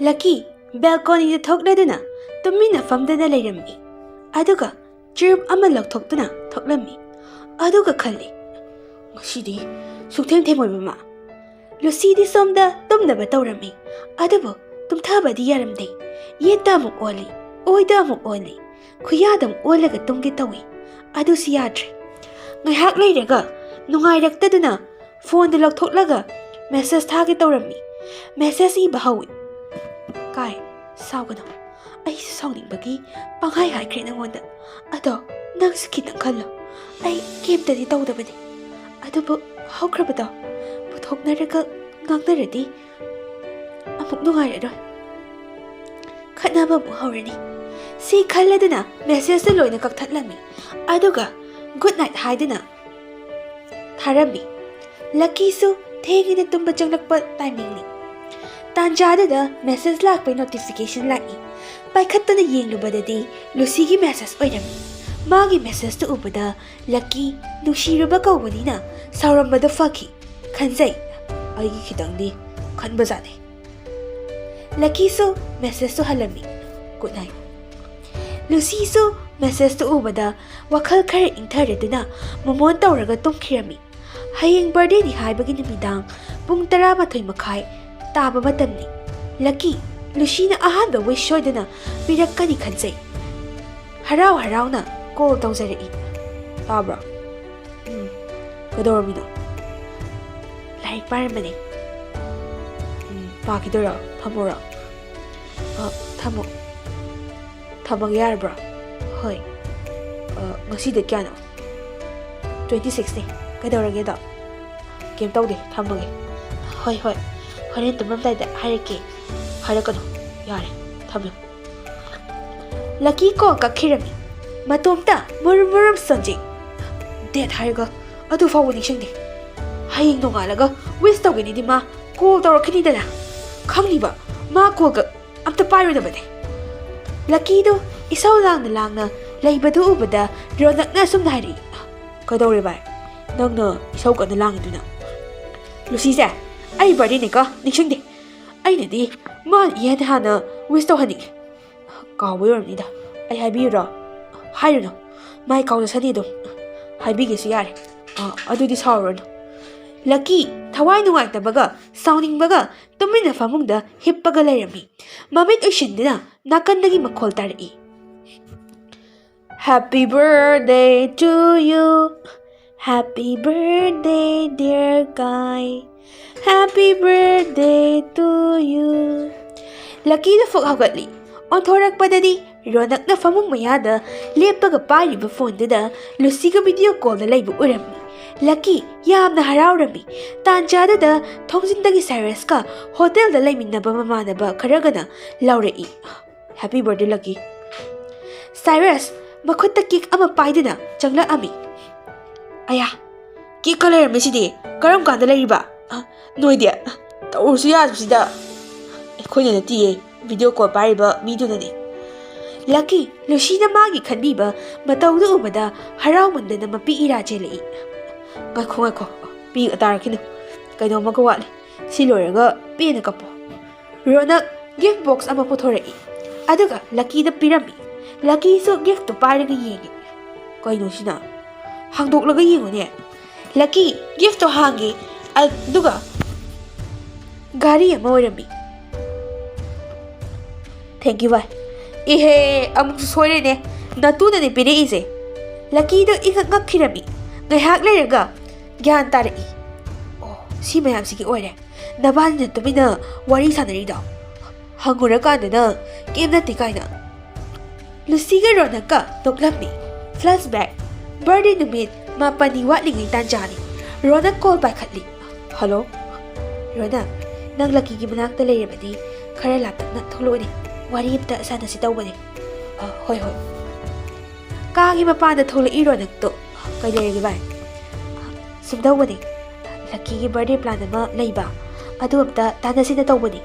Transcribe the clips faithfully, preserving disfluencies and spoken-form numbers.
ꯂꯀꯤ ꯕꯦꯜꯀꯣꯅꯤꯗ ꯊꯣꯛꯂꯗꯨꯅ ꯇꯨꯃꯤꯟꯅ ꯐꯝꯗꯅ ꯂꯩꯔꯝꯃꯤ꯫ ꯑꯗꯨꯒ ꯆꯤꯔꯨꯞ ꯑꯃ ꯂꯧꯊꯣꯛꯇꯨꯅ ꯊꯣꯛꯂꯝꯃꯤ꯫ ꯑꯗꯨꯒ ꯈꯜꯂꯤ, "ꯉꯁꯤꯗꯤ ꯁꯨꯛꯊꯦꯡ ꯊꯦꯡꯉꯣꯏ, ꯃꯃꯥ꯫" ꯂꯨꯁꯤꯗꯤ ꯁꯣꯝꯗ ꯇꯨꯝꯅꯕ ꯇꯧꯔꯝꯃꯤ꯫ ꯑꯗꯨꯕꯨ ꯇꯨꯝꯊꯕꯗꯤ ꯌꯥꯔꯝꯗꯦ꯫ ꯌꯦꯠꯇ ꯑꯃꯨꯛ ꯑꯣꯜꯂꯤ, ꯑꯣꯏꯗ ꯑꯃꯨꯛ ꯑꯣꯜꯂꯤ, ꯈꯨꯌꯥꯗ ꯑꯃꯨꯛ ꯑꯣꯜꯂꯒ ꯇꯨꯝꯒꯦ ꯇꯧꯏ꯫ ꯑꯗꯨꯁꯨ ꯌꯥꯗ꯭ꯔꯦ꯫ ꯉꯥꯏꯍꯥꯛ ꯂꯩꯔꯒ ꯅꯨꯡꯉꯥꯏꯔꯛꯇꯗꯨꯅ ꯐꯣꯟꯗꯨ ꯂꯧꯊꯣꯛꯂꯒ ꯃꯦꯁꯦꯖ ꯊꯥꯒꯦ ꯇꯧꯔꯝꯃꯤ꯫ ꯃꯦꯁꯦꯖ ꯏꯕ ꯍꯧꯏ꯫ "ꯀꯥꯏ, ꯁꯥꯎꯒꯅꯨ꯫ ꯑꯩꯁꯨ ꯁꯥꯎꯅꯤꯡꯕꯒꯤ ꯄꯪꯍꯥꯏ ꯍꯥꯏꯈ꯭ꯔꯦ ꯅꯪꯉꯣꯟꯗ꯫ ꯑꯗꯣ ꯅꯪꯁꯨ ꯈꯤꯇꯪ ꯈꯜꯂꯣ꯫ ꯑꯩ ꯀꯩꯝꯇꯗꯤ ꯇꯧꯗꯕꯅꯤ꯫ ꯑꯗꯨꯕꯨ ꯍꯧꯈ꯭ꯔꯕꯗꯣ ꯄꯨꯊꯣꯛꯅꯔꯒ ꯉꯥꯡꯅꯔꯗꯤ ꯑꯃꯨꯛ ꯅꯨꯡꯉꯥꯏꯔꯔꯣꯏ꯫ ꯈꯠꯅꯕ ꯑꯃꯨꯛ ꯍꯧꯔꯅꯤ꯫" ꯁꯤ ꯈꯜꯂꯗꯨꯅ ꯃꯦꯁꯦꯖꯇꯨ ꯂꯣꯏꯅ ꯀꯛꯊꯠꯂꯝꯃꯤ꯫ ꯑꯗꯨꯒ ꯒꯨꯗ ꯅꯥꯏꯠ ꯍꯥꯏꯗꯨꯅ ꯊꯥꯔꯝꯃꯤ꯫ ꯂꯀꯤꯁꯨ ꯊꯦꯡꯉꯦꯅ ꯇꯨꯝꯕ ꯆꯪꯂꯛꯄ ꯇꯥꯏꯃꯤꯡꯅꯤ꯫ ꯇꯥꯟꯖꯥꯗꯨꯗ ꯃꯦꯁꯦꯖ ꯂꯥꯛꯄꯩ ꯅꯣꯇꯤꯐꯤꯀꯦꯁꯟ ꯂꯥꯛꯏ꯫ ꯄꯥꯏꯈꯠꯇꯨꯅ ꯌꯦꯡꯂꯨꯕꯗꯗꯤ ꯂꯨꯁꯤꯒꯤ ꯃꯦꯁꯦꯖ ꯑꯣꯏꯔꯝꯃꯤ꯫ ꯃꯥꯒꯤ ꯃꯦꯁꯦꯖꯇꯨ ꯎꯕꯗ ꯂꯀꯤ ꯅꯨꯡꯁꯤꯔꯨꯕ ꯀꯧꯕꯅꯤꯅ ꯁꯥꯎꯔꯝꯕꯗꯣ ꯐꯈꯤ ꯈꯟꯖꯩ꯫ ꯑꯩꯒꯤ ꯈꯤꯇꯪꯗꯤ ꯈꯟꯕꯖꯥꯠꯅꯤ꯫ ꯂꯀꯤꯁꯨ ꯃꯦꯁꯦꯖꯇꯨ ꯍꯜꯂꯝꯃꯤ꯫ Good night. ꯂꯨꯁꯤꯁꯨ ꯃꯦꯁꯦꯖꯇꯨ ꯎꯕꯗ ꯋꯥꯈꯜ ꯈꯔ ꯏꯪꯊꯔꯗꯨꯅ ꯃꯣꯃꯣꯟ ꯇꯧꯔꯒ ꯇꯨꯝꯈꯤꯔꯝꯃꯤ꯫ ꯍꯌꯦꯡ ꯕꯥꯔꯗꯦꯅꯤ ꯍꯥꯏꯕꯒꯤ ꯅꯨꯃꯤꯗꯥꯡ ꯄꯨꯡ ꯇꯔꯥꯃꯥꯊꯣꯏ ꯃꯈꯥꯏ ꯇꯥꯕ ꯃꯇꯝꯅꯤ꯫ ꯂꯀꯤ, ꯂꯨꯁꯤꯅ ꯑꯍꯥꯟꯕ ꯋꯤꯁ ꯁꯣꯏꯗꯅ ꯄꯤꯔꯛꯀꯅꯤ ꯈꯟꯖꯩ꯫ ꯍꯔꯥꯎ ꯍꯔꯥꯎꯅ ꯀꯣꯜ ꯇꯧꯖꯔꯛꯏ꯫ ꯇꯥꯕ꯭ꯔꯣ? ꯎꯝ꯫ ꯀꯩꯗꯧꯔꯝꯃꯤꯅꯣ? ꯂꯥꯏꯔꯤꯛ ꯄꯥꯔꯝꯕꯅꯦ꯫ ꯎꯝ, ꯄꯥꯈꯤꯗꯣꯏꯔꯣ? ꯊꯝꯃꯣꯔꯣ? ꯑ, ꯊꯝꯃꯣ꯫ ꯊꯝꯃꯒꯦ ꯌꯥꯔꯕ꯭ꯔꯣ? ꯍꯣꯏ꯫ ꯑ, ꯉꯁꯤꯗ ꯀꯌꯥꯅꯣ? ꯇ꯭ꯋꯦꯟꯇꯤ ꯁꯤꯛꯁꯅꯦ꯫ ꯀꯩꯗꯧꯔꯒꯦꯗꯣ? ꯀꯩꯝ ꯇꯧꯗꯦ, ꯊꯝꯃꯒꯦ꯫ ꯍꯣꯏ, ꯍꯣꯏ꯫ ꯍꯣꯔꯦꯟ ꯇꯨꯝꯃꯝꯗꯥꯏꯗ ꯍꯥꯏꯔꯛꯀꯦ꯫ ꯍꯥꯏꯔꯛꯀꯅꯨ꯫ ꯌꯥꯔꯦ, ꯊꯝꯃꯦ꯫ ꯂꯀꯤ ꯀꯣꯜ ꯀꯛꯈꯤꯔꯝꯃꯤ꯫ ꯃꯇꯣꯝꯇ ꯃꯨꯔꯨꯝ ꯃꯨꯔꯨꯝ ꯁꯣꯟꯖꯩ꯫ ꯗꯦꯠ ꯍꯥꯏꯔꯒ ꯑꯗꯨ ꯐꯥꯎꯕ ꯅꯤꯡꯁꯤꯡꯗꯦ꯫ ꯍꯌꯦꯡ ꯅꯣꯡꯉꯥꯜꯂꯒ ꯋꯤꯁ ꯇꯧꯒꯅꯤꯗꯤ ꯃꯥ ꯀꯣꯜ ꯇꯧꯔꯛꯈꯤꯅꯤꯗꯅ꯫ ꯈꯪꯂꯤꯕ ꯃꯥ ꯀꯣꯜ ꯀꯛ-, ꯑꯝꯇ ꯄꯥꯏꯔꯣꯏꯗꯕꯅꯦ꯫ ꯂꯀꯤꯗꯨ ꯏꯁꯧ ꯂꯥꯡꯅ ꯂꯥꯡꯅ ꯂꯩꯕꯗꯨ ꯎꯕꯗ ꯔꯣꯅꯛꯅ ꯑꯁꯨꯝꯅ ꯍꯥꯏꯔꯛꯏ, "ꯀꯩꯗꯧꯔꯦ ꯚꯥꯏ? ꯅꯪꯅ ꯏꯁꯧ ꯀꯟꯅ ꯂꯥꯡꯉꯤꯗꯨꯅ?" "ꯂꯨꯁꯤꯁꯦ, ꯑꯩ ꯕꯥꯔꯗꯦꯅꯤꯀꯣ, ꯅꯤꯡꯁꯤꯡꯗꯦ꯫ ꯑꯩꯅꯗꯤ ꯃꯥꯅ ꯏꯍꯥꯟ ꯍꯥꯟꯅ ꯋꯤꯁ ꯇꯧꯍꯟꯅꯤꯡꯉꯤ꯫ ꯀꯥꯎꯕ ꯑꯣꯏꯔꯝꯅꯤꯗ꯫ ꯑꯩ ꯍꯥꯏꯕꯤꯌꯨꯔꯣ? ꯍꯥꯏꯔꯨꯅꯨ꯫ ꯃꯥꯏ ꯀꯥꯎꯖꯁꯅꯤ ꯑꯗꯨꯝ꯫ ꯍꯥꯏꯕꯤꯒꯦꯁꯨ ꯌꯥꯔꯦ꯫ ꯑ, ꯑꯗꯨꯗꯤ ꯁꯥꯎꯔꯨꯔꯅꯨ꯫ ꯂꯛꯀꯤ ꯊꯋꯥꯏ ꯅꯨꯡꯉꯥꯏꯇꯕꯒ ꯁꯥꯎꯅꯤꯡꯕꯒ ꯇꯨꯃꯤꯟꯅ ꯐꯃꯨꯡꯗ ꯍꯤꯞꯄꯒ ꯂꯩꯔꯝꯃꯤ꯫ ꯃꯃꯤꯠ ꯎꯏꯁꯤꯟꯗꯨꯅ ꯅꯥꯀꯟꯗꯒꯤ ꯃꯈꯣꯜ ꯇꯥꯔꯛꯏ꯫ Happy birthday to you. Happy birthday, dear guy. Happy birthday to you. ꯂꯛꯀꯤꯗ ꯐꯨꯛ ꯍꯧꯒꯠꯂꯤ꯫ ꯑꯣꯟꯊꯣꯔꯛꯄꯗꯗꯤ ꯔꯣꯅꯛꯅ ꯐꯃꯨꯡ ꯃꯌꯥꯗ ꯂꯦꯞꯄꯒ ꯄꯥꯏꯔꯤꯕ ꯐꯣꯟꯗꯨꯗ ꯂꯨꯁꯤꯒ ꯚꯤꯗꯤꯑꯣ ꯀꯣꯜꯗ ꯂꯩꯕ ꯎꯔꯝꯃꯤ꯫ ꯂꯛꯀꯤ ꯌꯥꯝꯅ ꯍꯔꯥꯎꯔꯝꯃꯤ꯫ ꯇꯥꯟꯖꯥꯗꯨꯗ ꯊꯣꯡꯖꯤꯟꯗꯒꯤ ꯁꯥꯏꯔꯁꯀ ꯍꯣꯇꯦꯜꯗ ꯂꯩꯃꯤꯟꯅꯕ ꯃꯃꯥꯟꯅꯕ ꯈꯔꯒꯅ ꯂꯥꯎꯔꯛꯏ꯫ Happy birthday, ꯂꯛꯀꯤ꯫ ꯁꯥꯏꯔꯁ ꯃꯈꯨꯠꯇ ꯀꯦꯛ ꯑꯃ ꯄꯥꯏꯗꯨꯅ ꯆꯪꯂꯛꯑꯝꯃꯤ꯫ ꯑꯌꯥ, ꯀꯦꯛꯀ ꯂꯩꯔꯝꯃꯤꯁꯤꯗꯤ꯫ ꯀꯔꯝ ꯀꯥꯟꯗ ꯂꯩꯔꯤꯕ? ꯑ, ꯅꯣꯏꯗꯤ? ꯇꯧꯔꯨꯁꯨ ꯌꯥꯗꯕꯁꯤꯗ꯫ ꯑꯩꯈꯣꯏꯅ ꯅꯠꯇꯤꯌꯦ, ꯚꯤꯗꯤꯑꯣ ꯀꯣꯜ ꯄꯥꯏꯔꯤꯕ ꯃꯤꯗꯨꯅꯅꯦ꯫ ꯂꯛꯀꯤ, ꯂꯨꯁꯤꯅ ꯃꯥꯒꯤ ꯈꯟꯕꯤꯕ ꯃꯇꯧꯗꯨ ꯎꯕꯗ ꯍꯔꯥꯎꯃꯟꯗꯅ ꯃꯄꯤ ꯏꯔꯥ ꯆꯦꯜꯂꯛꯏ꯫ ꯉꯥꯏꯈꯣ, ꯉꯥꯏꯈꯣ, ꯄꯤ ꯇꯥꯔꯛꯈꯤꯅꯨ꯫ ꯀꯩꯅꯣꯝꯃꯒ ꯋꯥꯠꯂꯤ꯫ ꯁꯤ ꯂꯣꯏꯔꯒ ꯄꯦꯟꯅ ꯀꯞꯄꯣ꯫ ꯔꯣꯅꯛ ꯒꯤꯐ ꯕꯣꯛꯁ ꯑꯃ ꯄꯨꯊꯣꯔꯛꯏ, ꯑꯗꯨꯒ ꯂꯛꯀꯤꯗ ꯄꯤꯔꯝꯃꯤ꯫ ꯂꯛꯀꯤꯁꯨ ꯒꯤꯐꯇꯨ ꯄꯥꯏꯔꯒ ꯌꯦꯡꯉꯤ꯫ ꯀꯩꯅꯣ ꯁꯤꯅ? ꯍꯥꯡꯗꯣꯛꯂꯒ ꯌꯦꯡꯉꯨꯅꯦ꯫ ꯂꯛꯀꯤ ꯒꯤꯐꯇꯣ ꯍꯥꯡꯉꯤ, ꯑꯗꯨꯒ ꯘꯔꯤ ꯑꯃ ꯑꯣꯏꯔꯝꯃꯤ꯫ Thank you, ꯚꯥꯏ꯫ ꯏꯍꯦ, ꯑꯃꯨꯛꯁꯨ ꯁꯣꯏꯔꯦꯅꯦ꯫ ꯅꯇꯨꯅꯅꯦ ꯄꯤꯔꯛꯏꯁꯦ꯫ ꯂꯛꯀꯤꯗꯣ ꯏꯉꯛ ꯉꯛꯈꯤꯔꯝꯃꯤ꯫ ꯉꯥꯏꯍꯥꯛ ꯂꯩꯔꯒ ꯒ꯭ꯌꯥꯟ ꯇꯥꯔꯛꯏ꯫ ꯑꯣ, ꯁꯤ ꯃꯌꯥꯝꯁꯤꯒꯤ ꯑꯣꯏꯔꯦ꯫ ꯅꯕꯥꯅꯤꯅ ꯇꯨꯃꯤꯟꯅ ꯋꯥꯔꯤ ꯁꯥꯟꯅꯔꯤꯗꯣ꯫ ꯍꯪꯉꯨꯔꯀꯥꯟꯗꯅ ꯀꯩꯝ ꯅꯠꯇꯦ ꯀꯥꯏꯅ꯫ ꯂꯨꯁꯤꯒ ꯔꯣꯅꯛꯀ ꯅꯣꯛꯂꯝꯃꯤ꯫ Flashback꯫ ꯕꯥꯔꯗꯦ ꯅꯨꯃꯤꯠ ꯃꯥꯄꯟꯅꯤ ꯋꯥꯠꯂꯤꯉꯩ ꯇꯥꯟꯖꯥꯅꯤ꯫ ꯔꯣꯅꯛ ꯀꯣꯜ ꯄꯥꯏꯈꯠꯂꯤ꯫ ꯍꯜꯂꯣ? ꯔꯣꯅꯛ, ꯅꯪ ꯂꯛꯀꯤꯒꯤ ꯃꯅꯥꯛꯇ ꯂꯩꯔꯕꯗꯤ ꯈꯔ ꯂꯥꯞꯇꯛꯅ ꯊꯣꯛꯂꯛꯎꯅꯦ꯫ ꯋꯥꯔꯤ ꯑꯝꯇ ꯁꯥꯟꯅꯁꯤ ꯇꯧꯕꯅꯦ꯫ ꯑ, ꯍꯣꯏ, ꯍꯣꯏ꯫ ꯀꯥꯒꯤ ꯃꯄꯥꯟꯗ ꯊꯣꯛꯂꯛꯏ ꯔꯣꯅꯛꯇꯣ꯫ ꯀꯩ ꯂꯩꯔꯒꯦ ꯚꯥꯏ? ꯁꯨꯝ ꯇꯧꯕꯅꯦ, ꯂꯛꯀꯤꯒꯤ ꯕꯥꯔꯗꯦ ꯄ꯭ꯂꯥꯟ ꯑꯃ ꯂꯩꯕ, ꯑꯗꯨ ꯑꯝꯇ ꯇꯥꯟꯅꯁꯤꯅ ꯇꯧꯕꯅꯦ꯫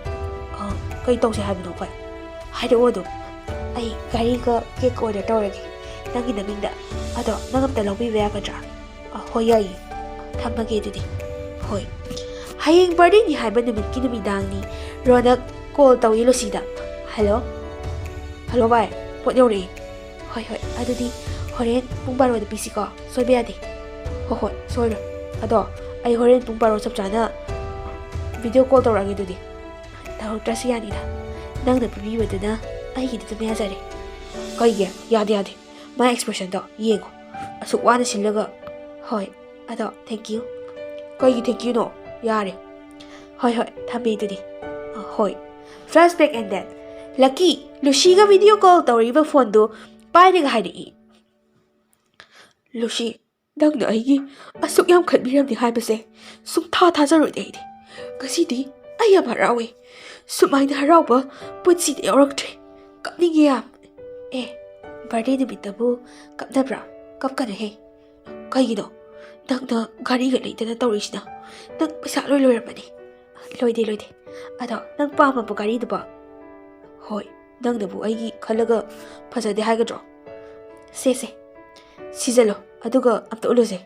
ꯑ, ꯀꯩ ꯇꯧꯁꯦ ꯍꯥꯏꯕꯅꯣ ꯚꯥꯏ? ꯍꯥꯏꯔꯛꯑꯣ ꯑꯗꯨꯝ꯫ ꯑꯩ ꯘꯔꯤꯒ ꯀꯦꯛꯀ ꯑꯣꯔꯗꯔ ꯇꯧꯔꯒꯦ, ꯅꯪꯒꯤ ꯅꯃꯤꯡꯗ꯫ ꯑꯗꯣ ꯅꯪ ꯑꯝꯇ ꯂꯧꯕꯤꯕ ꯌꯥꯒꯗ꯭ꯔꯥ? ꯑ, ꯍꯣꯏ, ꯌꯥꯏꯌꯦ꯫ ꯊꯝꯃꯒꯦ ꯑꯗꯨꯗꯤ꯫ ꯍꯣꯏ꯫ ꯍꯌꯦꯡ ꯕꯥꯔꯗꯦꯅꯤ ꯍꯥꯏꯕ ꯅꯨꯃꯤꯠꯀꯤ ꯅꯨꯃꯤꯗꯥꯡꯅꯤ꯫ ꯔꯣꯅꯛ ꯀꯣꯜ ꯇꯧꯏ ꯂꯨꯁꯤꯗ꯫ "ꯍꯜꯂꯣ꯫ ꯍꯜꯂꯣ ꯚꯥꯏ, ꯄꯣꯠ ꯌꯧꯔꯛꯑꯦ꯫ ꯍꯣꯏ ꯍꯣꯏ, ꯑꯗꯨꯗꯤ ꯍꯣꯔꯦꯟ ꯄꯨꯡ ꯕꯥꯔꯣꯗ ꯄꯤꯁꯤꯀꯣ, ꯁꯣꯏꯕ ꯌꯥꯗꯦ꯫ ꯍꯣꯏ ꯍꯣꯏ, ꯁꯣꯏꯔꯣꯏ꯫ ꯑꯗꯣ ꯑꯩ ꯍꯣꯔꯦꯟ ꯄꯨꯡ ꯕꯥꯔꯣ ꯆꯞ ꯆꯥꯅ ꯚꯤꯗꯤꯑꯣ ꯀꯣꯜ ꯇꯧꯔꯛꯑꯒꯦ ꯑꯗꯨꯗꯤ꯫ ꯇꯧꯔꯛꯇ꯭ꯔꯁꯨ ꯌꯥꯅꯤꯗ, ꯅꯪꯅ ꯄꯤꯕꯤꯕꯗꯨꯅ ꯑꯩꯒꯤꯗꯤ ꯑꯗꯨꯝ ꯌꯥꯖꯔꯦ"꯫ "ꯀꯩꯒꯤ? ꯌꯥꯗꯦ ꯌꯥꯗꯦ, ꯃꯥꯏ ꯑꯦꯛꯁꯄ꯭ꯔꯦꯁꯟꯗꯣ ꯌꯦꯡꯉꯣ꯫ ꯑꯁꯨꯛ ꯋꯥꯅ ꯁꯤꯜꯂꯒ"꯫ "ꯍꯣꯏ, ꯑꯗꯣ thank you"꯫ "ꯀꯩꯒꯤ thank youꯅꯣ? ꯌꯥꯔꯦ꯫ ꯍꯣꯏ ꯍꯣꯏ, ꯊꯝꯃꯦ ꯑꯗꯨꯗꯤ"꯫ "ꯑ, ꯍꯣꯏ"꯫ Flashback ended. ꯂꯛꯀꯤ ꯂꯨꯁꯤꯒ ꯚꯤꯗꯤꯑꯣ ꯀꯣꯜ ꯇꯧꯔꯤꯕ ꯐꯣꯟꯗꯨ ꯄꯥꯏꯔꯒ ꯍꯥꯏꯔꯛꯏ, "ꯂꯨꯁꯤ, ꯅꯪꯅ ꯑꯩꯒꯤ ꯑꯁꯨꯛ ꯌꯥꯝ ꯈꯟꯕꯤꯔꯝꯅꯤ ꯍꯥꯏꯕꯁꯦ ꯁꯨꯡꯊꯥ ꯊꯥꯖꯔꯨꯗꯦ ꯑꯩꯗꯤ꯫ ꯉꯁꯤꯗꯤ ꯑꯩ ꯌꯥꯝ ꯍꯔꯥꯎꯋꯦ꯫ ꯁꯨꯃꯥꯏꯅ ꯍꯔꯥꯎꯕ ꯄꯨꯟꯁꯤꯗ ꯌꯥꯎꯔꯛꯇ꯭ꯔꯤ꯫ ꯀꯞꯅꯤꯡꯉꯦ ꯌꯥꯝ꯫ ꯑꯦ, ꯕꯥꯔꯗꯦ ꯅꯨꯃꯤꯠꯇꯕꯨ ꯀꯞꯅꯕ꯭ꯔꯥ? ꯀꯞꯀꯅꯨꯍꯦ꯫ ꯀꯩꯒꯤꯅꯣ? ꯅꯪꯅ ꯘꯥꯔꯤꯒ ꯂꯩꯗꯅ ꯇꯧꯔꯤꯁꯤꯅ? ꯅꯪ ꯄꯩꯁꯥ ꯂꯣꯏ ꯂꯣꯏꯔꯝꯃꯅꯤ"꯫ "ꯂꯣꯏꯗꯦ, ꯂꯣꯏꯗꯦ꯫ ꯑꯗꯣ ꯅꯪ ꯄꯥꯝꯃꯕ ꯘꯥꯔꯤꯗꯨꯕꯣ?" "ꯍꯣꯏ, ꯅꯪꯅꯕꯨ ꯑꯩꯒꯤ ꯈꯜꯂꯒ ꯐꯖꯗꯦ ꯍꯥꯏꯒꯗ꯭ꯔꯣ? ꯁꯦ, ꯁꯦ, ꯁꯤꯖꯜꯂꯣ, ꯑꯗꯨꯒ ꯑꯝꯇ ꯎꯠꯂꯨꯁꯦ"꯫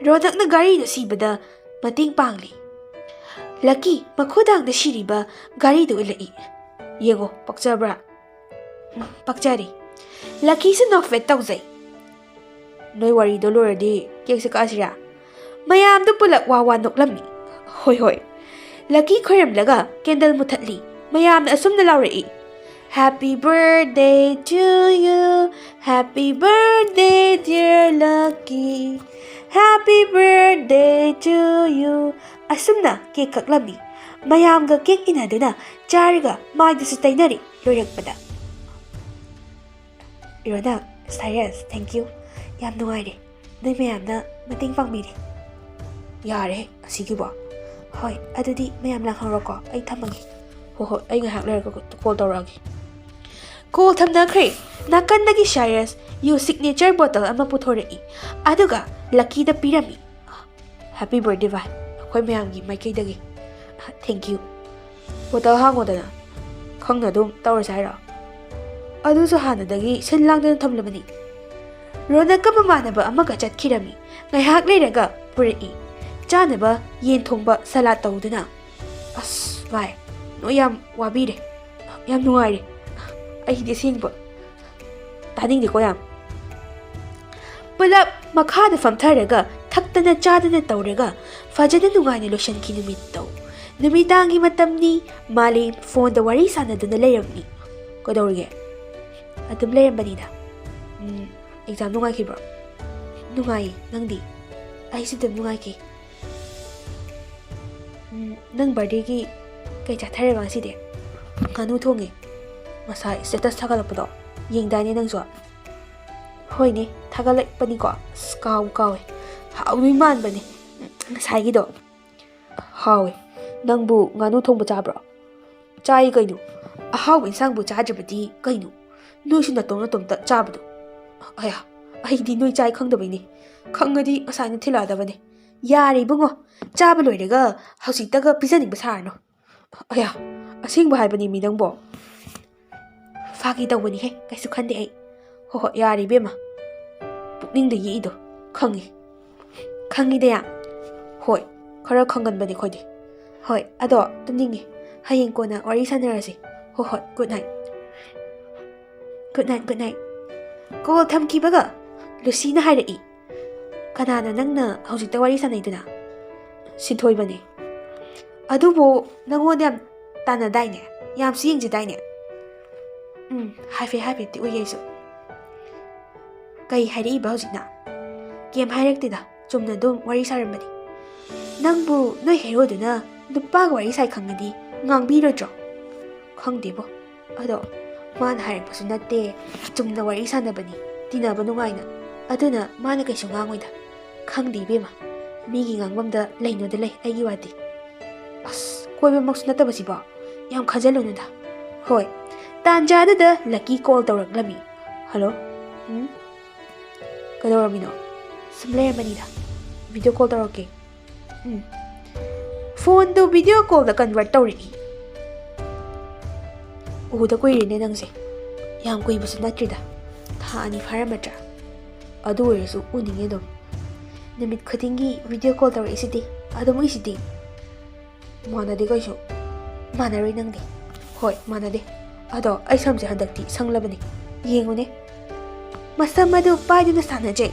ꯔꯣꯅꯛꯅ ꯘꯥꯔꯤꯗꯨ ꯁꯤꯕꯗ ꯃꯇꯦꯡ ꯄꯥꯡꯂꯤ꯫ ꯂꯛꯀꯤ ꯃꯈꯨꯗꯥꯡꯗ ꯁꯤꯔꯤꯕ ꯘꯥꯔꯤꯗꯨ ꯎꯠꯂꯛꯏ꯫ "ꯌꯦꯡꯉꯣ, ꯄꯛꯆꯕ꯭ꯔꯥ?" "ꯎꯝ, ꯄꯛꯆꯔꯦ"꯫ ꯂꯛꯀꯤꯁꯨ ꯅꯣꯛꯐꯦꯠ ꯇꯧꯖꯩ꯫ "ꯅꯣꯏ ꯋꯥꯔꯤꯗꯣ ꯂꯣꯏꯔꯗꯤ ꯀꯦꯛꯁꯦ ꯀꯛꯑꯁꯤꯔꯥ?" ꯃꯌꯥꯝꯗꯨ ꯄꯨꯂꯞ ꯋꯥ ꯋꯥ ꯅꯣꯛꯂꯝꯃꯤ꯫ "ꯍꯣꯏ ꯍꯣꯏ"꯫ ꯂꯛꯀꯤ ꯈꯣꯏꯔꯝꯂꯒ ꯀꯦꯟꯗꯜ ꯃꯨꯊꯠꯂꯤ꯫ ꯃꯌꯥꯝꯅ ꯑꯁꯨꯝꯅ ꯂꯥꯎꯔꯛꯏ, "Happy birthday to you, happy birthday dear Lucky, happy birthday to you"꯫ ꯑꯁꯨꯝꯅ ꯀꯦꯛ ꯀꯛꯂꯝꯃꯤ꯫ ꯃꯌꯥꯝꯒ ꯀꯦꯛ ꯏꯟꯅꯗꯨꯅ ꯆꯥꯔꯒ ꯃꯥꯏꯗꯨꯁꯨ ꯇꯩꯅꯔꯤ꯫ ꯂꯣꯏꯔꯛꯄꯗ, ꯔꯣꯅꯥ, ꯁꯥꯏꯔꯁ, thank you꯫ ꯌꯥꯝ ꯅꯨꯡꯉꯥꯏꯔꯦ, ꯅꯣꯏ ꯃꯌꯥꯝꯅ ꯃꯇꯦꯡ ꯄꯥꯡꯕꯤꯔꯦ꯫ ꯌꯥꯔꯦ ꯑꯁꯤꯒꯤꯕꯣ꯫ ꯍꯣꯏ, ꯑꯗꯨꯗꯤ ꯃꯌꯥꯝ ꯂꯥꯡꯍꯧꯔꯣꯀꯣ, ꯑꯩ ꯊꯝꯃꯒꯦ꯫ ꯍꯣꯏ ꯍꯣꯏ, ꯑꯩ ꯉꯥꯏꯍꯥꯛ ꯂꯩꯔꯒ ꯀꯣꯜ ꯇꯧꯔꯛꯑꯒꯦ꯫ ꯀꯣꯜ ꯊꯝꯅꯈ꯭ꯔꯦ꯫ ꯅꯥꯀꯟꯗꯒꯤ ꯁꯥꯏꯔꯁ ꯌꯨ ꯁꯤꯒꯅꯦꯆꯔ ꯕꯣꯇꯜ ꯑꯃ ꯄꯨꯊꯣꯔꯛꯏ, ꯑꯗꯨꯒ ꯂꯛꯀꯤꯗ ꯄꯤꯔꯝꯃꯤ꯫ "Happy birthday ꯚꯥꯏ, ꯑꯩꯈꯣꯏ ꯃꯌꯥꯝꯒꯤ ꯃꯥꯏꯀꯩꯗꯒꯤ꯫ Thank you꯫ ꯕꯣꯇꯜ ꯍꯥꯡꯉꯣꯗꯅ, ꯈꯪꯅ ꯑꯗꯨꯝ ꯇꯧꯔꯁꯦ ꯍꯥꯏꯔꯣ? ꯑꯗꯨꯁꯨ ꯍꯥꯟꯅꯗꯒꯤ ꯁꯤꯜ ꯂꯥꯡꯗꯅ ꯊꯝꯂꯕꯅꯤ"꯫ ꯔꯣꯅꯛꯀ ꯃꯃꯥꯟꯅꯕ ꯑꯃꯒ ꯆꯠꯈꯤꯔꯝꯃꯤ꯫ ꯉꯥꯏꯍꯥꯛ ꯂꯩꯔꯒ ꯄꯨꯔꯛꯏ꯫ ꯆꯥꯅꯕ ꯌꯦꯟ ꯊꯣꯡꯕ, ꯁꯂꯥꯗ ꯇꯧꯗꯨꯅ꯫ ꯑꯁ ꯚꯥꯏ, ꯅꯣꯏ ꯌꯥꯝ ꯋꯥꯕꯤꯔꯦ, ꯌꯥꯝ ꯅꯨꯡꯉꯥꯏꯔꯦ꯫ ꯑꯩꯗꯤ ꯑꯁꯦꯡꯕ ꯇꯥꯅꯤꯡꯗꯦꯀꯣ ꯌꯥꯝ꯫ ꯄꯨꯂꯞ ꯃꯈꯥꯗ ꯐꯝꯊꯔꯒ ꯊꯛꯇꯅ ꯆꯥꯗꯅ ꯇꯧꯔꯒ ꯐꯖꯅ ꯅꯨꯡꯉꯥꯏꯅ ꯂꯣꯏꯁꯤꯟꯈꯤ ꯅꯨꯃꯤꯠꯇꯣ꯫ ꯅꯨꯃꯤꯗꯥꯡꯒꯤ ꯃꯇꯝꯅꯤ꯫ ꯃꯥꯂꯦꯝ ꯐꯣꯟꯗ ꯋꯥꯔꯤ ꯁꯥꯟꯅꯗꯨꯅ ꯂꯩꯔꯝꯃꯤ꯫ ꯀꯩꯗꯧꯔꯤꯒꯦ? ꯑꯗꯨꯝ ꯂꯩꯔꯝꯕꯅꯤꯗ꯫ ꯎꯝ, ꯑꯦꯛꯖꯥꯝ ꯅꯨꯡꯉꯥꯏꯈꯤꯕ꯭ꯔꯣ? ꯅꯨꯡꯉꯥꯏꯌꯦ꯫ ꯅꯪꯗꯤ? ꯑꯩꯁꯨ ꯑꯗꯨꯝ ꯅꯨꯡꯉꯥꯏꯈꯤ꯫ ꯎꯝ, ꯅꯪ ꯕꯥꯔꯗꯦꯒꯤ ꯀꯩ ꯆꯥꯊꯔꯦꯕ ꯉꯁꯤꯗꯤ? ꯉꯥꯅꯨ ꯊꯣꯡꯉꯦ꯫ ꯉꯁꯥꯏ ꯁ꯭ꯇꯦꯇꯁ ꯊꯥꯒꯠꯂꯛꯄꯗꯣ ꯌꯦꯡꯗꯥꯏꯅꯦ ꯅꯪꯁꯨ? ꯍꯣꯏꯅꯦ, ꯊꯥꯒꯠꯂꯛꯄꯅꯤꯀꯣ꯫ ꯑꯁ, ꯀꯥꯎ ꯀꯥꯎꯋꯦ꯫ ꯍꯥꯎꯗꯣꯏ ꯃꯥꯟꯕꯅꯦ ꯉꯁꯥꯏꯒꯤꯗꯣ꯫ ꯍꯥꯎꯋꯦ꯫ ꯅꯪꯕꯨ ꯉꯥꯅꯨ ꯊꯣꯡꯕ ꯆꯥꯕ꯭ꯔꯣ? ꯆꯥꯏ ꯀꯩꯅꯣ꯫ ꯑꯍꯥꯎꯕ ꯏꯟꯁꯥꯡꯕꯨ ꯆꯥꯗ꯭ꯔꯕꯗꯤ ꯀꯩꯅꯣ? ꯅꯣꯏꯁꯨ ꯅꯇꯣꯝ ꯅꯇꯣꯝꯇ ꯆꯥꯕꯗꯣ꯫ ꯑꯌꯥ, ꯑꯩꯗꯤ ꯅꯣꯏ ꯆꯥꯏ ꯈꯪꯗꯕꯩꯅꯦ꯫ ꯈꯪꯉꯗꯤ ꯉꯁꯥꯏꯅ ꯊꯤꯜꯂꯛꯑꯗꯕꯅꯦ꯫ ꯌꯥꯔꯦ ꯏꯕꯨꯡꯉꯣ, ꯆꯥꯕ ꯂꯣꯏꯔꯒ ꯍꯧꯖꯤꯛꯇꯒ ꯄꯤꯖꯅꯤꯡꯕ ꯁꯥꯔꯅꯨ꯫ ꯑꯌꯥ, ꯑꯁꯦꯡꯕ ꯍꯥꯏꯕꯅꯦ ꯃꯤ ꯅꯪꯕꯣ꯫ ꯐꯥꯒꯤ ꯇꯧꯕꯅꯤꯍꯦ, ꯀꯩꯁꯨ ꯈꯟꯗꯦ ꯑꯩ꯫ ꯍꯣ ꯍꯣ, ꯌꯥꯔꯦ ꯏꯕꯦꯝꯃ꯫ ꯄꯨꯛꯅꯤꯡꯗ ꯌꯦꯛꯏꯗꯣ ꯈꯪꯉꯤ꯫ ꯈꯪꯉꯤꯗ ꯌꯥꯝ꯫ ꯍꯣꯏ, ꯈꯔ ꯈꯪꯒꯟꯕꯅꯦ ꯑꯩꯈꯣꯏꯗꯤ꯫ ꯍꯣꯏ, ꯑꯗꯣ ꯇꯨꯝꯅꯤꯡꯉꯦ꯫ ꯍꯌꯦꯡ ꯀꯣꯟꯅ ꯋꯥꯔꯤ ꯁꯥꯟꯅꯔꯁꯤ꯫ ꯍꯣ ꯍꯣꯏ, good night. Good night, good night. Call ꯊꯝꯈꯤꯕꯒ ꯂꯨꯁꯤꯅ ꯍꯥꯏꯔꯛꯏ, "ꯀꯅꯥꯅꯣ ꯅꯪꯅ ꯍꯧꯖꯤꯛꯇ ꯋꯥꯔꯤ ꯁꯥꯟꯅꯩꯗꯨꯅ?" "ꯁꯤꯟꯊꯣꯏꯕꯅꯦ꯫ ꯑꯗꯨꯕꯨ ꯅꯪꯉꯣꯟꯗ ꯌꯥꯝ ꯇꯥꯟꯅꯗꯥꯏꯅꯦ? ꯌꯥꯝꯁꯨ ꯌꯦꯡꯖꯗꯥꯏꯅꯦ?" "ꯎꯝ, ꯍꯥꯏꯐꯦꯠ ꯍꯥꯏꯐꯦꯠꯇꯤ ꯎꯏ ꯑꯩꯁꯨ꯫" "ꯀꯩ ꯍꯥꯏꯔꯛꯏꯕ ꯍꯧꯖꯤꯛꯅ?" "ꯀꯩꯝ ꯍꯥꯏꯔꯛꯇꯦꯗ, ꯆꯨꯝꯅ ꯑꯗꯨꯝ ꯋꯥꯔꯤ ꯁꯥꯔꯝꯕꯅꯤ꯫" "ꯅꯪꯕꯨ ꯅꯣꯏ ꯍꯦꯔꯣꯗꯨꯅ ꯅꯨꯄꯥꯒ ꯋꯥꯔꯤ ꯁꯥꯏ ꯈꯪꯉꯗꯤ ꯉꯥꯡꯕꯤꯔꯣꯏꯗ꯭ꯔꯣ?" "ꯈꯪꯗꯦꯕꯣ꯫ ꯑꯗꯣ ꯃꯥꯅ ꯍꯥꯏꯔꯛꯄꯁꯨ ꯅꯠꯇꯦ, ꯆꯨꯝꯅ ꯋꯥꯔꯤ ꯁꯥꯟꯅꯕꯅꯤ, ꯇꯤꯟꯅꯕ ꯅꯨꯡꯉꯥꯏꯅ꯫ ꯑꯗꯨꯅ ꯃꯥꯅ ꯀꯩꯁꯨ ꯉꯥꯡꯉꯣꯏꯗ꯫" "ꯈꯪꯗꯦ ꯏꯕꯦꯝꯃ, ꯃꯤꯒꯤ ꯉꯥꯡꯐꯝꯗ ꯂꯩꯅꯣꯗ ꯂꯩ ꯑꯩꯒꯤ ꯋꯥꯗꯤ꯫" "ꯑꯁ, ꯀꯣꯏꯕꯃꯛꯁꯨ ꯅꯠꯇꯕꯁꯤꯕꯣ, ꯌꯥꯝ ꯈꯟꯖꯜꯂꯨꯅꯨꯗ꯫" "ꯍꯣꯏ꯫" ꯇꯥꯟꯖꯥꯗꯨꯗ ꯂꯛꯀꯤ ꯀꯣꯜ ꯇꯧꯔꯛꯂꯝꯃꯤ꯫ "ꯍꯜꯂꯣ꯫ ꯎꯝ? ꯀꯩꯗꯧꯔꯝꯃꯤꯅꯣ?" "ꯁꯨꯝ ꯂꯩꯔꯝꯕꯅꯤꯗ꯫ ꯚꯤꯗꯤꯑꯣ ꯀꯣꯜ ꯇꯧꯔꯛꯀꯦ꯫" "ꯎꯝ꯫" ꯐꯣꯟꯗꯨ ꯚꯤꯗꯤꯑꯣ ꯀꯣꯜꯗ ꯀꯟꯚꯔꯠ ꯇꯧꯔꯛꯏ꯫ "ꯎꯗ ꯀꯨꯏꯔꯦꯅꯦ ꯅꯪꯁꯦ꯫" "ꯌꯥꯝ ꯀꯨꯏꯕꯁꯨ ꯅꯠꯇ꯭ꯔꯤꯗ, ꯊꯥ ꯑꯅꯤ ꯐꯥꯔꯝꯃꯗ꯭ꯔꯥ꯫ ꯑꯗꯨ ꯑꯣꯏꯔꯁꯨ ꯎꯅꯤꯡꯉꯦ ꯑꯗꯨꯝ꯫ ꯅꯨꯃꯤꯠ ꯈꯨꯗꯤꯡꯒꯤ ꯚꯤꯗꯤꯑꯣ ꯀꯣꯜ ꯇꯧꯔꯛꯏꯁꯤꯗꯤ, ꯑꯗꯨꯝ ꯎꯏꯁꯤꯗꯤ꯫" ꯃꯥꯟꯅꯗꯦ ꯀꯩꯁꯨ꯫ ꯃꯥꯟꯅꯔꯣꯏ ꯅꯪꯗꯤ꯫ ꯍꯣꯏ, ꯃꯥꯟꯅꯗꯦ꯫ ꯑꯗꯣ ꯑꯩ ꯁꯝꯁꯦ ꯍꯟꯗꯛꯇꯤ ꯁꯪꯂꯕꯅꯤ꯫ ꯌꯦꯡꯉꯨꯅꯦ꯫ ꯃꯁꯝ ꯑꯗꯨ ꯄꯥꯏꯗꯨꯅ ꯁꯥꯟꯅꯖꯩ꯫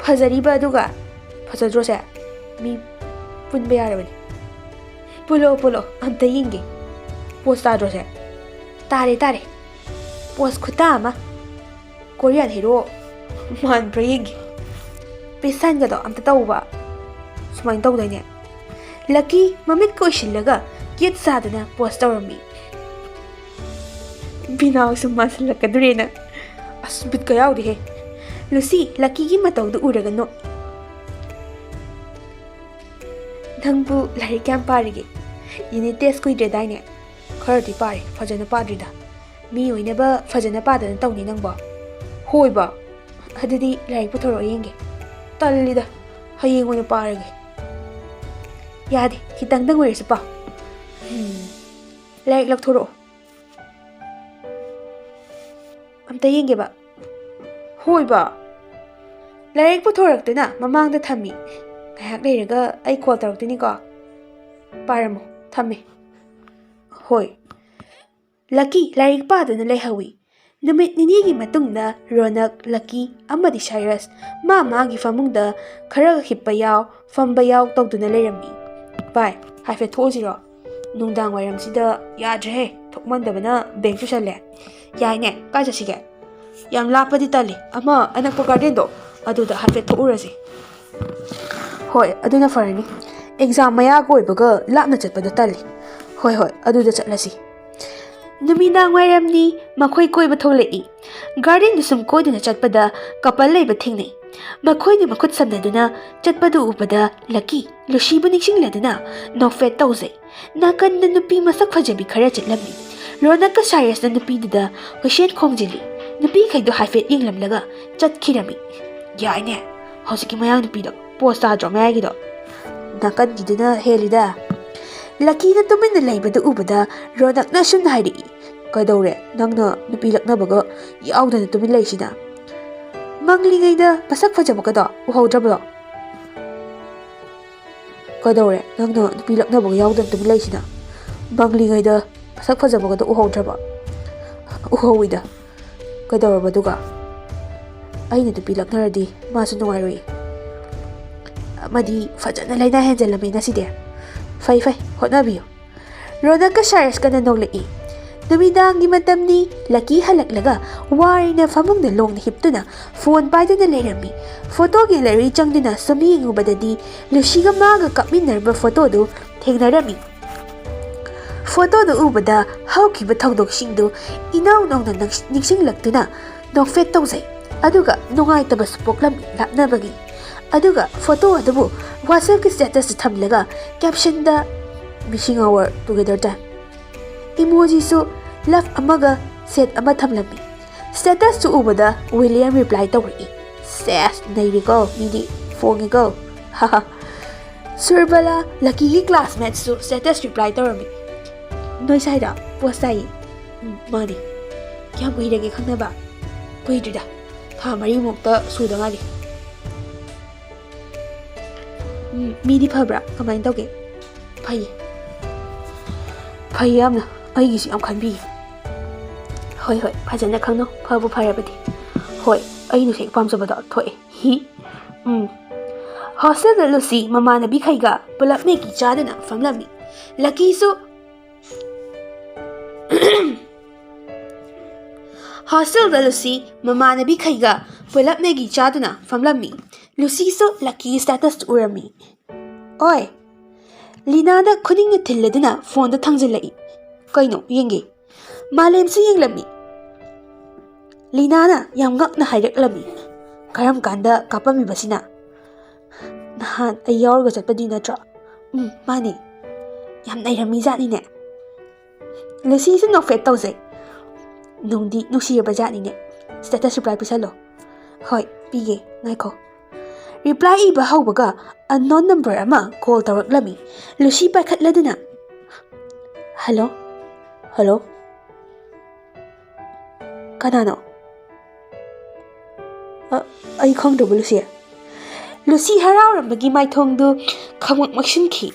ꯐꯖꯔꯤꯕ ꯑꯗꯨꯒ ꯐꯖꯗ꯭ꯔꯣꯁꯦ? ꯃꯤ ꯄꯨꯟꯕ ꯌꯥꯔꯕꯅꯤ꯫ ꯄꯨꯜꯂꯣ, ꯄꯨꯜꯂꯣ, ꯑꯝꯇ ꯌꯦꯡꯒꯦ꯫ ꯄꯣꯁ ꯇꯥꯗ꯭ꯔꯣꯁꯦ? ꯇꯥꯔꯦ, ꯇꯥꯔꯦ꯫ ꯄꯣꯁ ꯈꯨꯇꯥ ꯑꯃ꯫ ꯀꯣꯔꯤꯌꯥꯟ ꯍꯦꯔꯣ ꯃꯥꯟꯕ꯭ꯔꯥ ꯌꯦꯡꯒꯦ꯫ ꯄꯦꯁꯟꯒꯗꯣ ꯑꯝꯇ ꯇꯧꯕ꯫ ꯁꯨꯃꯥꯏꯅ ꯇꯧꯗꯣꯏꯅꯦ꯫ ꯂꯛꯀꯤ ꯃꯃꯤꯠꯀ ꯎꯏꯁꯤꯜꯂꯒ ꯀ꯭ꯌꯨꯠ ꯁꯥꯗꯅ ꯄꯣꯁ ꯇꯧꯔꯝꯃꯤ꯫ ꯕꯤꯅꯥꯎꯁꯨ ꯃꯥꯟꯁꯤꯜꯂꯛꯀꯗꯣꯔꯦꯅ꯫ ꯑꯁ, ꯕꯤꯠꯀ ꯌꯥꯎꯗꯦꯍꯦ꯫ ꯂꯨꯁꯤ ꯂꯛꯀꯤꯒꯤ ꯃꯇꯧꯗꯨ ꯎꯔꯒ ꯅꯣꯛ꯫ ꯅꯪꯕꯨ ꯂꯥꯏꯔꯤꯛ ꯀꯌꯥꯝ ꯄꯥꯔꯤꯒꯦ? Unit test ꯀꯨꯏꯗ꯭ꯔꯦꯗꯥꯏꯅꯦ? ꯈꯔꯗꯤ ꯄꯥꯔꯤ, ꯐꯖꯅ ꯄꯥꯗ꯭ꯔꯤꯗ꯫ ꯃꯤ ꯑꯣꯏꯅꯕ ꯐꯖꯅ ꯄꯥꯗꯅ ꯇꯧꯅꯤ ꯅꯪꯕꯣ꯫ ꯍꯣꯏꯕ꯫ ꯑꯗꯨꯗꯤ ꯂꯥꯏꯔꯤꯛ ꯄꯨꯊꯣꯔꯛꯑꯣ ꯌꯦꯡꯒꯦ꯫ ꯇꯜꯂꯤꯗ, ꯍꯌꯦꯡ ꯑꯣꯏꯅ ꯄꯥꯔꯒꯦ꯫ ꯌꯥꯗꯦ, ꯈꯤꯇꯪꯗꯪ ꯑꯣꯏꯔꯁꯨ ꯄꯥꯎ꯫ ꯍꯝ꯫ ꯂꯥꯏꯔꯤꯛ ꯂꯧꯊꯣꯔꯛꯑꯣ꯫ ꯑꯝꯇ ꯌꯦꯡꯒꯦꯕ꯫ ꯍꯣꯏꯕ꯫ ꯂꯥꯏꯔꯤꯛ ꯄꯨꯊꯣꯔꯛꯇꯨꯅ ꯃꯃꯥꯡꯗ ꯊꯝꯃꯤ꯫ ꯉꯥꯏꯍꯥꯛ ꯂꯩꯔꯒ ꯑꯩ ꯀꯣꯜ ꯇꯧꯔꯛꯇꯣꯏꯅꯤꯀꯣ꯫ ꯄꯥꯔꯝꯃꯣ꯫ ꯊꯝꯃꯦ꯫ ꯍꯣꯏ꯫ ꯂꯛꯀꯤ ꯂꯥꯏꯔꯤꯛ ꯄꯥꯗꯨꯅ ꯂꯩꯍꯧꯏ꯫ ꯅꯨꯃꯤꯠ ꯅꯤꯅꯤꯒꯤ ꯃꯇꯨꯡꯗ ꯔꯣꯅꯛ, ꯂꯛꯀꯤ ꯑꯃꯗꯤ ꯁꯥꯏꯔꯁ ꯃꯥ ꯃꯥꯒꯤ ꯐꯃꯨꯡꯗ ꯈꯔ ꯍꯤꯞꯄ ꯌꯥꯎ, ꯐꯝꯕ ꯌꯥꯎ ꯇꯧꯗꯨꯅ ꯂꯩꯔꯝꯃꯤ꯫ "ꯚꯥꯏ, ꯍꯥꯏꯐꯦꯠ ꯊꯣꯛꯎꯁꯤꯔꯣ? ꯅꯨꯡꯗꯥꯡ ꯋꯥꯏꯔꯝꯁꯤꯗ ꯌꯥꯗ꯭ꯔꯦꯍꯦ, ꯊꯣꯛꯃꯟꯗꯕꯅ ꯕꯦꯡ ꯆꯨꯁꯜꯂꯦ꯫ ꯌꯥꯏꯅꯦ, ꯀꯥꯏ ꯆꯠꯁꯤꯒꯦ? ꯌꯥꯝ ꯂꯥꯞꯄꯗꯤ ꯇꯜꯂꯤ, ꯑꯃ ꯑꯅꯛꯄ ꯒꯥꯔꯗꯦꯟꯗꯣ, ꯑꯗꯨꯗ ꯍꯥꯏꯐꯦꯠ ꯊꯣꯛꯎꯔꯁꯤ꯫" "ꯍꯣꯏ, ꯑꯗꯨꯅ ꯐꯔꯅꯤ꯫ ꯑꯦꯛꯖꯥꯝ ꯃꯌꯥꯒ ꯑꯣꯏꯕꯒ ꯂꯥꯞꯅ ꯆꯠꯄꯗꯣ ꯇꯜꯂꯤ꯫ ꯍꯣꯏ, ꯍꯣꯏ, ꯑꯗꯨꯗ ꯆꯠꯂꯁꯤ꯫" ꯅꯨꯃꯤꯗꯥꯡ ꯋꯥꯏꯔꯝꯅꯤ, ꯃꯈꯣꯏ ꯀꯣꯏꯕ ꯊꯣꯛꯂꯛꯏ꯫ ꯒꯥꯔꯗꯦꯟꯗꯨ ꯁꯨꯝ ꯀꯣꯏꯗꯨꯅ ꯆꯠꯄꯗ ꯀꯄꯜ ꯂꯩꯕ ꯊꯦꯡꯅꯩ꯫ ꯃꯈꯣꯏꯅ ꯃꯈꯨꯠ ꯁꯝꯅꯗꯨꯅ ꯆꯠꯄꯗꯨ ꯎꯕꯗ ꯂꯛꯀꯤ ꯂꯨꯁꯤꯕꯨ ꯅꯤꯡꯁꯤꯡꯂꯗꯨꯅ ꯅꯣꯛꯐꯦꯠ ꯇꯧꯖꯩ꯫ ꯅꯥꯀꯟꯗ ꯅꯨꯄꯤ ꯃꯁꯛ ꯐꯖꯕꯤ ꯈꯔ ꯆꯠꯂꯝꯃꯤ꯫ ꯔꯣꯅꯛꯀ ꯁꯥꯏꯔꯁꯅ ꯅꯨꯄꯤꯗꯨꯗ ꯀꯣꯏꯁꯦꯟ ꯈꯣꯡꯖꯤꯜꯂꯤ꯫ ꯅꯨꯄꯤꯈꯩꯗꯨ ꯍꯥꯏꯐꯦꯠ ꯌꯦꯡꯂꯝꯂꯒ ꯆꯠꯈꯤꯔꯝꯃꯤ꯫ "ꯌꯥꯏꯅꯦ, ꯍꯧꯖꯤꯛꯀꯤ ꯃꯌꯥꯡ ꯅꯨꯄꯤꯗꯣ꯫ ꯄꯣꯁ ꯇꯥꯗ꯭ꯔꯣ ꯃꯌꯥꯏꯒꯤꯗꯣ?" ꯅꯥꯀꯟꯒꯤꯗꯨꯅ ꯍꯦꯜꯂꯤꯗ꯫ ꯂꯛꯀꯤꯅ ꯇꯨꯃꯤꯟꯅ ꯂꯩꯕꯗꯨ ꯎꯕꯗ ꯔꯣꯅꯛꯅ ꯑꯁꯨꯝꯅ ꯍꯥꯏꯔꯛꯏ, "ꯀꯩꯗꯧꯔꯦ? ꯅꯪꯅ ꯅꯨꯄꯤ ꯂꯛꯅꯕꯒ ꯌꯥꯎꯗꯅ ꯇꯨꯃꯤꯟ ꯂꯩꯁꯤꯅ? ꯃꯪꯂꯤꯉꯩꯗ ꯃꯁꯛ ꯐꯖꯕꯒꯗꯣ ꯎꯍꯧꯗ꯭ꯔꯕ꯭ꯔꯣ?" "ꯀꯩꯗꯧꯔꯦ? ꯅꯪꯅ ꯅꯨꯄꯤ ꯂꯛꯅꯕꯒ ꯌꯥꯎꯗꯅ ꯇꯨꯃꯤꯟ ꯂꯩꯁꯤꯅ? ꯃꯪꯂꯤꯉꯩꯗ ꯃꯁꯛ ꯐꯖꯕꯒꯗꯣ ꯎꯍꯧꯗ꯭ꯔꯕ?" "ꯎꯍꯧꯋꯤꯗ꯫ ꯀꯩꯗꯧꯔꯕ ꯑꯗꯨꯒ?" "ꯑꯩꯅ ꯅꯨꯄꯤ ꯂꯛꯅꯔꯗꯤ ꯃꯥꯁꯨ ꯅꯨꯡꯉꯥꯏꯔꯣꯏ꯫ ꯑꯃꯗꯤ ꯐꯖꯅ ꯂꯥꯏꯅꯥ ꯍꯦꯟꯖꯜꯂꯝꯃꯦ ꯉꯁꯤꯗꯤ꯫ ꯐꯩ, ꯐꯩ, ꯍꯣꯠꯅꯕꯤꯌꯨ꯫" ꯔꯣꯅꯛꯀ ꯁꯥꯏꯔꯁꯀꯅ ꯅꯣꯛꯂꯛꯏ꯫ ꯅꯨꯃꯤꯗꯥꯡꯒꯤ ꯃꯇꯝꯅꯤ꯫ ꯂꯀꯤ ꯍꯜꯂꯛꯂꯒ ꯋꯥꯔꯦꯅ ꯐꯃꯨꯡꯗ ꯂꯣꯡꯅ ꯍꯤꯞꯇꯨꯅ ꯐꯣꯟ ꯄꯥꯏꯗꯨꯅ ꯂꯩꯔꯝꯃꯤ꯫ ꯐꯣꯇꯣ ꯒꯦꯂꯔꯤ ꯆꯪꯗꯨꯅ ꯁꯨꯝ ꯌꯦꯡꯉꯨꯕꯗꯗꯤ ꯂꯨꯁꯤꯒ ꯃꯥꯒ ꯀꯥꯞꯃꯤꯟꯅꯔꯝꯕ ꯐꯣꯇꯣꯗꯨ ꯊꯦꯡꯅꯔꯝꯃꯤ꯫ ꯐꯣꯇꯣꯗꯨ ꯎꯕꯗ ꯍꯧꯈꯤꯕ ꯊꯧꯗꯣꯛꯁꯤꯡꯗꯨ ꯏꯅꯧ ꯅꯧꯅ ꯅꯛꯁ-, ꯅꯤꯡꯁꯤꯡꯂꯛꯇꯨꯅ ꯅꯣꯛꯐꯦꯠ ꯇꯧꯖꯩ꯫ ꯑꯗꯨꯒ ꯅꯨꯡꯉꯥꯏꯇꯕꯁꯨ ꯄꯣꯛꯂꯝꯃꯤ ꯂꯥꯞꯅꯕꯒꯤ꯫ ꯑꯗꯨꯒ ꯐꯣꯇꯣ ꯑꯗꯨꯕꯨ WhatsApp ꯀꯤ status ꯇ ꯊꯝꯂꯒ caption ꯗ "Missing hour together time" emoji ꯁꯨ love ꯑꯃꯒ sad ꯑꯃ ꯊꯝꯂꯝꯃꯤ꯫ Status ꯇꯨ ꯎꯕꯗ ꯋꯤꯂꯤꯌꯝ reply ꯇꯧꯔꯛꯏ꯫ ꯁꯦꯁ, ꯅꯩꯔꯦꯀꯣ, ꯃꯤꯗꯤ ꯐꯣꯡꯉꯤꯀꯣ꯫ ꯍꯥꯍꯥ꯫ ꯁꯨꯔꯕꯂꯥ, ꯂꯀꯤꯒꯤ classmate ꯁꯨ status reply ꯇꯧꯔꯝꯃꯤ꯫ "ꯅꯣꯏ ꯁ꯭ꯋꯥꯏꯗ post ꯇꯥꯏꯌꯦ꯫" "ꯎꯝ, ꯃꯥꯅꯦ꯫" "ꯀꯌꯥꯝ ꯀꯨꯏꯔꯒꯦ ꯈꯪꯅꯕ?" "ꯀꯨꯏꯗ꯭ꯔꯤꯗ, ꯊꯥ ꯃꯔꯤꯃꯨꯛꯇ ꯁꯨꯗ ꯉꯥꯏꯔꯤ꯫" "ꯎꯝ, ꯃꯤꯗꯤ ꯐꯕ꯭ꯔꯥ? ꯀꯃꯥꯏꯅ ꯇꯧꯒꯦ?" "ꯐꯩꯌꯦ꯫" "ꯐꯩꯌꯦ ꯌꯥꯝꯅ꯫ ꯑꯩꯒꯤꯁꯨ ꯌꯥꯝ ꯈꯟꯕꯤꯌꯦ꯫" "ꯍꯣꯏ, ꯍꯣꯏ, ꯐꯖꯅ ꯈꯪꯅꯧ꯫ ꯐꯕꯨ ꯐꯔꯕꯗꯤ꯫ ꯍꯣꯏ, ꯑꯩꯅꯁꯨ ꯍꯦꯛ ꯄꯥꯝꯖꯕꯗꯣ ꯊꯣꯛꯑꯦ꯫ ꯍꯤ꯫ ꯎꯝ꯫" Hostel ꯗ ꯂꯨꯁꯤ ꯃꯃꯥꯟꯅꯕꯤꯈꯩꯒ ꯄꯨꯂꯞ ꯃꯦꯒꯤ ꯆꯥꯗꯨꯅ ꯐꯝꯂꯝꯃꯤ꯫ ꯂꯀꯤꯁꯨ ꯍꯣꯁꯇꯦꯜꯗ ꯂꯨꯁꯤ ꯃꯃꯥꯟꯅꯕꯤꯈꯩꯒ ꯄꯨꯂꯞ ꯃꯦꯒꯤ ꯆꯥꯗꯨꯅ ꯐꯝꯂꯝꯃꯤ꯫ ꯂꯨꯁꯤꯁꯨ ꯂꯛꯀꯤꯒꯤ status ꯎꯔꯝꯃꯤ꯫ "ꯑꯣꯏ!" ꯂꯤꯅꯥꯗ ꯈꯨꯅꯤꯡꯅ ꯊꯤꯜꯂꯗꯨꯅ ꯐꯣꯟꯗ ꯊꯥꯡꯖꯤꯜꯂꯛꯏ꯫ "ꯀꯩꯅꯣ? ꯌꯦꯡꯒꯦ꯫" ꯃꯥꯂꯦꯝꯁꯨ ꯌꯦꯡꯂꯝꯃꯤ꯫ ꯂꯤꯅꯥꯅ ꯌꯥꯝ ꯉꯛꯅ ꯍꯥꯏꯔꯛꯂꯝꯃꯤ, "ꯀꯔꯝ ꯀꯥꯟꯗ ꯀꯥꯞꯄꯝꯃꯤꯕꯁꯤꯅ?" "ꯅꯍꯥꯟ ꯑꯩ ꯌꯥꯎꯔꯒ ꯆꯠꯄꯗꯤ ꯅꯠꯇ꯭ꯔꯣ?" "ꯎꯝ, ꯃꯥꯅꯤ꯫" "ꯌꯥꯝ ꯅꯩꯔꯝꯃꯤ ꯖꯥꯠꯅꯤꯅꯦ꯫" ꯂꯨꯁꯤꯁꯨ ꯅꯣꯛꯐꯦꯠ ꯇꯧꯖꯩ꯫ "ꯅꯨꯡꯗꯤ ꯅꯨꯡꯁꯤꯔꯕ ꯖꯥꯠꯅꯤꯅꯦ꯫" "Status reply ꯄꯤꯁꯜꯂꯣ꯫" "ꯍꯣꯏ, ꯄꯤꯒꯦ, ꯉꯥꯏꯈꯣ꯫" Reply ꯏꯕ ꯍꯧꯕꯒ unknown number ꯑꯃ call ꯇꯧꯔꯛꯂꯝꯃꯤ꯫ ꯂꯨꯁꯤ ꯄꯥꯏꯈꯠꯂꯗꯨꯅ, "ꯍꯜꯂꯣ? ꯍꯜꯂꯣ? ꯀꯅꯥꯅꯣ? ꯑ, ꯑꯩ ꯈꯪꯗ꯭ꯔꯕꯣ, ꯂꯨꯁꯤ?" ꯂꯨꯁꯤ ꯍꯔꯥꯎꯔꯝꯕꯒꯤ ꯃꯥꯏꯊꯣꯡꯗꯨ ꯈꯪꯃꯛ ꯃꯛꯁꯤꯟꯈꯤ꯫